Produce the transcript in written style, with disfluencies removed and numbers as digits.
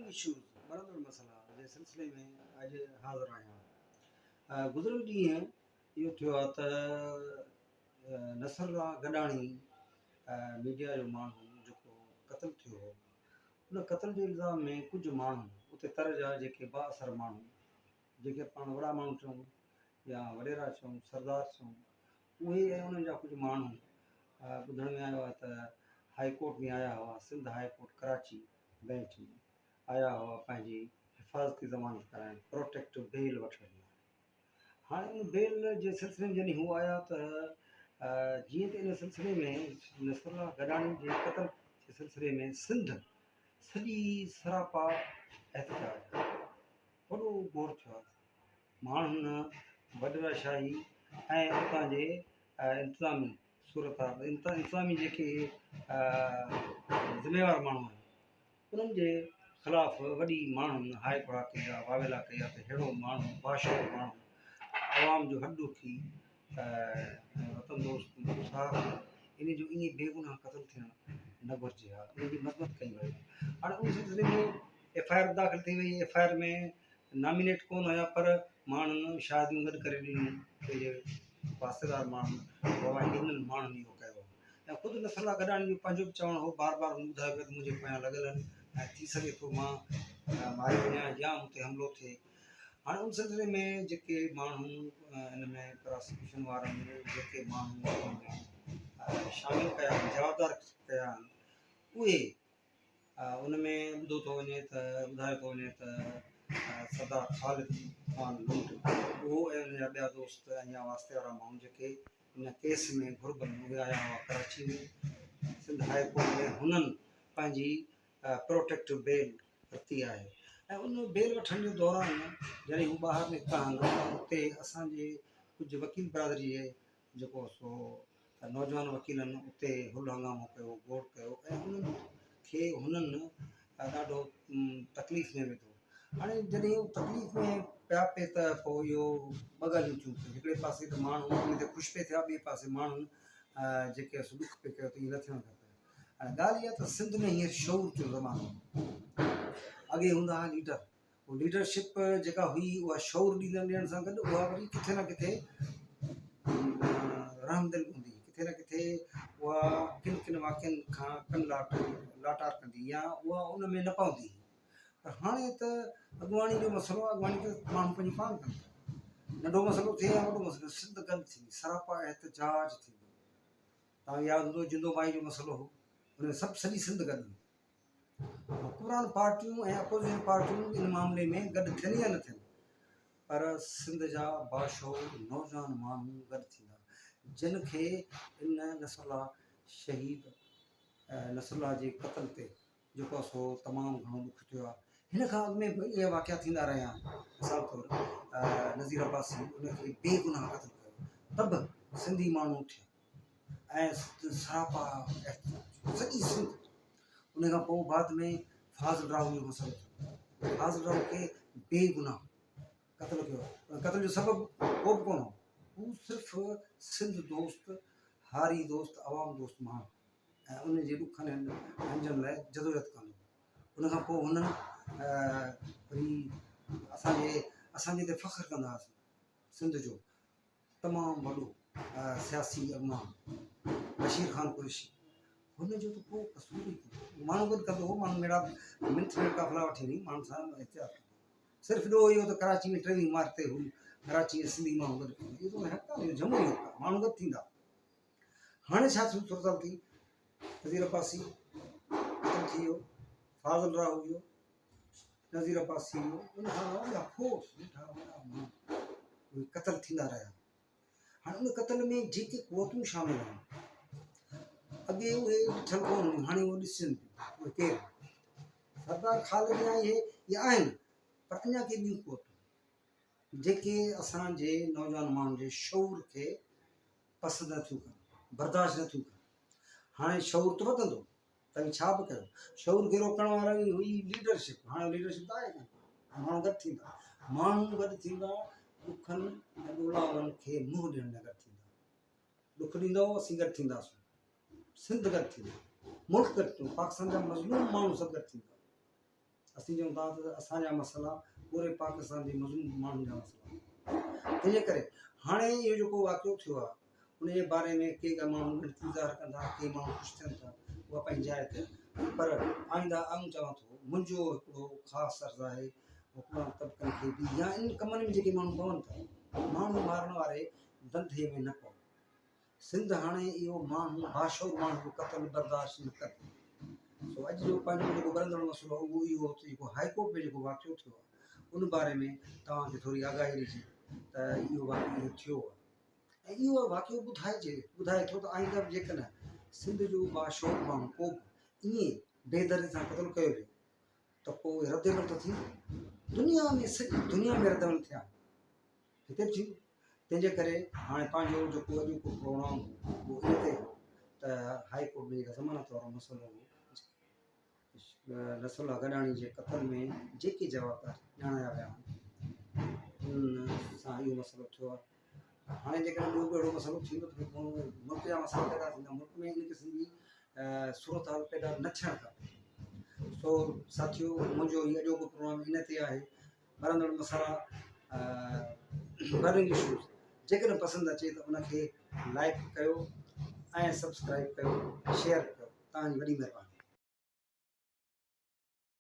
Burning issues, ٻرندڙ مسئلا، جي سلسلي ۾ اڄ حاضر آهيان. گذريل ڏينهن اهو ٿيو آهي ته نصرالله گڏاڻي ميڊيا جو ماڻهو جيڪو قتل ٿيو هو ان قتل جي الزام ۾ ڪجهه ماڻهو اتي تر جا جيڪي بااثر ماڻهو جيڪي پاڻ وڏا ماڻهو چئون يا وڏيرا چئون سردار چئون اهي ۽ انهن جا ڪجهه ماڻهو ٻڌڻ ۾ آيو آهي ته هائي ڪورٽ ۾ آيا هئا، Sindh high court Karachi bench ۾ آيا هئا پنهنجي حفاظتي ضمانت ڪرائڻ، پروٽيڪٽو بيل وٺڻ لاء. هاڻي ان بيل جي سلسلي ۾ جڏهن هو آيا ته جيئن ته ان سلسلي ۾ نصرالله گڏاڻي جي قتل جي سلسلي ۾ سنڌ سڄي سراپا احتجاج آهي، وڏو گوڙ ٿيو آهي، ماڻهن وڏيرا شاهي ۽ اتان جي انتظامي صورتحال انتظامي جيڪي ذميوار ماڻهو آهن انهن جي خلاف وڏي ماڻهن هاء گهوڙا ڪيا واويلا ڪيا ته ههڙو ماڻهو باشعور ماڻهو عوام جو هڏ ڏوکي ۽ وطن دوست صحافي ان جو ائين بيگناهه قتل ٿيڻ نه گهرجي ها ان جي مذمت ڪئي وئي هاڻي ان سلسلي ۾ ايف I R داخل ٿي وئي ايف I R ۾ nominate ڪونه هيا پر ماڻهن شاهديون گڏ ڪري ڏنيون پنهنجي واسطيدار ماڻهن بابا هنن ماڻهن اهو ڪيو آهي ۽ خود نصرالله گڏاڻي جو پنهنجو به چوڻ هو بار بار هن ٻڌايو پيو ته منهنجي پويان لڳل آهن ۽ ٿي سگهي ٿو مان ماريو وڃان يا مون تي حملو ٿئي هاڻي ان سلسلي ۾ جيڪي ماڻهو ان ۾ پراسيڪيوشن وارن جيڪي ماڻهو ان ۾ شامل ڪيا آهن جوابدار ڪيا آهن اهي ان ۾ ٻڌو ٿو وڃي ته ٻڌايو ٿو وڃي ته سردار خالد خان لنڊ اهو ۽ ان جا ٻيا دوست ۽ يا واسطي وارا ماڻهو جيڪي ان ڪيس ۾ گهربل اهي آيا هئا ڪراچي ۾ سنڌ هاء ڪورٽ ۾ هنن پنهنجي پروٽيڪٽو بيل ورتي آهي ۽ ان بيل وٺڻ جي دوران جڏهن هو ٻاهر نڪتا آهن ته اتي اسان جي ڪجهه وڪيل برادري جي جيڪو سو نوجوان وڪيلن اتي هل هنگامو ڪيو، گوڙ ڪيو ۽ انهن کي هنن ڏاڍو تڪليف ۾ وڌو. هاڻي جڏهن هو تڪليف ۾ پيا پئي ته پوء اهو ٻه ڳالهيون ٿيون پئي هڪڙي پاسي ته ماڻهو ان تي خوش پئي ٿيا ٻئي پاسي ماڻهن جيڪي سو ڏک پئي ڪيو ته ائين نه ٿيڻ کپي. هاڻي ڳالهه اها ته سنڌ ۾ هينئر شعور جو زمانو آهي. اڳي هوندا هئا ليڊر هو ليڊر شپ جيڪا هئي اها شعور ڏيندڙ ڏيڻ سان گڏ اها وري ڪٿي نه ڪٿي رحم دل هوندي هئي ڪٿي نه ڪٿي اها ڪن ڪن واقعن کان ڪن لاٽ لاٽار ڪندي يا اها ان ۾ نه پوندي هئي پر هاڻي ته اڳواڻي جو مسئلو آهي اڳواڻي ته ماڻهو پنهنجي پاڻ ڪن ٿا ننڍو مسئلو ٿئي يا وڏو مسئلو سنڌ گڏ ٿيندي سراپا احتجاج ٿيندو تان ياد هوندو جندو مائي جو مسئلو هو ان ۾ سڀ سڄي سنڌ گڏ هئي حڪمران پارٽيون ۽ اپوزيشن پارٽيون ان معاملي ۾ گڏ ٿين يا نه ٿين پر سنڌ جا باشعور نوجوان ماڻهو گڏ ٿيندا جن کي ان نصرالله شهيد نصرالله جي قتل تي جيڪو سو تمام گهڻو ڏک ٿيو آهي هن کان اڳ ۾ به اهي واقعا ٿيندا رهيا آهن مثال طور نذير عباسي ان کي بيگناهه قتل ڪيو ته به سنڌي ماڻهو اٿيا ۽ سراپا سڄي سنڌ ان کان پوء بعد ۾ فاضل راهو جو مسئلو ٿيو فاضل راهو کي بي گناهه قتل ڪيو ان قتل جو سبب ڪو به ڪونه هو هو صرف سنڌ دوست هاري دوست عوام دوست ماڻهو ۽ ان جي ڏکن ۽ رنجن لاء جدوجهد ڪندو هو ان کان پوء هنن وري اسانجي اسانجي تي فخر ڪندا هئاسين سنڌ جو تمام وڏو سياسي اڳواڻ بشير خان قريشي هن جو ته ڪو قصور ئي ڪونه هو ماڻهو گڏ ڪندو هو ماڻهو ميڙا منٿ ميڙ قافلا وٺي وڃي ماڻهن سان احتياط ڪندو هو صرف ڏوهه اهو ته ڪراچي ۾ ٽيويهه مارچ تي هو ڪراچي ۽ سنڌي ماڻهو گڏ ڪندو اهو ته حق آهي جمهوري حق آهي ماڻهو گڏ ٿيندا هاڻي ڇا ٿيو صورتحال ٿي نذير عباسي ختم ٿي ويو فاضل راهو ويو نذير عباسي ويو ان کان علاوه ٻيا کوڙ ننڍا وڏا ماڻهو اهي قتل ٿيندا رهيا هاڻي ان قتل ۾ جيڪي قوتون شامل آهن اڳي اهي ڏٺل ڪونه هيون هاڻي اهي ڏسجن پيون اهي ڪير سردار خالد يا اهي اهي آهن پر اڃا ڪي ٻيون قوتون جيڪي اسان جي نوجوان ماڻهن جي شعور کي پسند نٿيون ڪن برداشت نٿيون ڪن هاڻي شعور ته وڌندو توهين ڇا به ڪيو شعور کي روڪڻ وارا ئي هئي ليڊرشپ هاڻي ليڊرشپ ته آهي ڪانه ماڻهو گڏ ٿيندا ماڻهو گڏ ٿيندا ڏکن ۽ ڏولاون کي منهن ڏيڻ لاء گڏ ٿيندا ڏک ڏيندو اسين گڏ ٿينداسون سنڌ گڏ ٿيندي ملڪ گڏ ٿيندو پاڪستان جا مظلوم ماڻهو سڀ گڏ ٿيندا. اسين چئون ٿا ته اسان جا مسئلا پوري پاڪستان جي مظلوم ماڻهن جا مسئلا آهن. تنهنجي ڪري هاڻي اهو جيڪو واقعو ٿيو آهي ان جي باري ۾ ڪي ماڻهو ڳڻتي ظاهر ڪن ٿا، ڪي ماڻهو خوش ٿين ٿا، اها پنهنجي جاء تي آهي. پر آئنده آئون چوان ٿو منهنجو هڪڙو خاص عرض آهي حڪمران طبقن کي به يا ان ڪمن ۾ جيڪي ماڻهو پون ٿا، ماڻهو مارڻ واري ڌنڌي ۾ نه پئو. سنڌ هاڻي اهو ماڻهو باشعور ماڻهو جو قتل برداشت نه ڪندي. سو اڄ جو پنهنجو جيڪو ٻرندڙ مسئلو آهي اهو اهو هو ته جيڪو هاء ڪورٽ ۾ جيڪو واقعو ٿيو آهي ان باري ۾ توهان کي ٿوري آگاهي ڏجي ته اهو واقعو اهو ٿيو آهي ۽ اهو واقعو ٻڌائجي ٻڌائي ٿو ته آئنده به جيڪڏهن سنڌ جو باشعور ماڻهو ڪو به ائين بي دردي سان قتل ڪيو ويو ته پوء رد عمل ته ٿيندو دنيا ۾ سڄي دنيا ۾ رد عمل ٿيا هتي به ٿيندو تنهن جي ڪري هاڻي پنهنجو جيڪو اڄوڪو پروگرام هو اهو ان تي هو ته هائي ڪورٽ ۾ جيڪا ضمانت وارو مسئلو هو نصر الله گڏاڻي جي قتل ۾ جيڪي جوابدار ڄاڻايا ويا آهن ان سان اهو مسئلو ٿيو آهي هاڻي جيڪڏهن ٻيو به اهڙو مسئلو ٿيندو ته ملڪ جا مسئلا پيدا ٿيندا ملڪ ۾ ان قسم جي صورتحال پيدا نه ٿيڻ کپي سو ساٿيو منهنجو هي اڄوڪو پروگرام ان تي آهي ٻرندڙ مسئلا برننگ اشوز جيڪڏهن پسند اچي ته ان کي لائڪ ڪيو ۽ سبسڪرائب ڪيو شيئر ڪيو توهان جي وڏي مهرباني.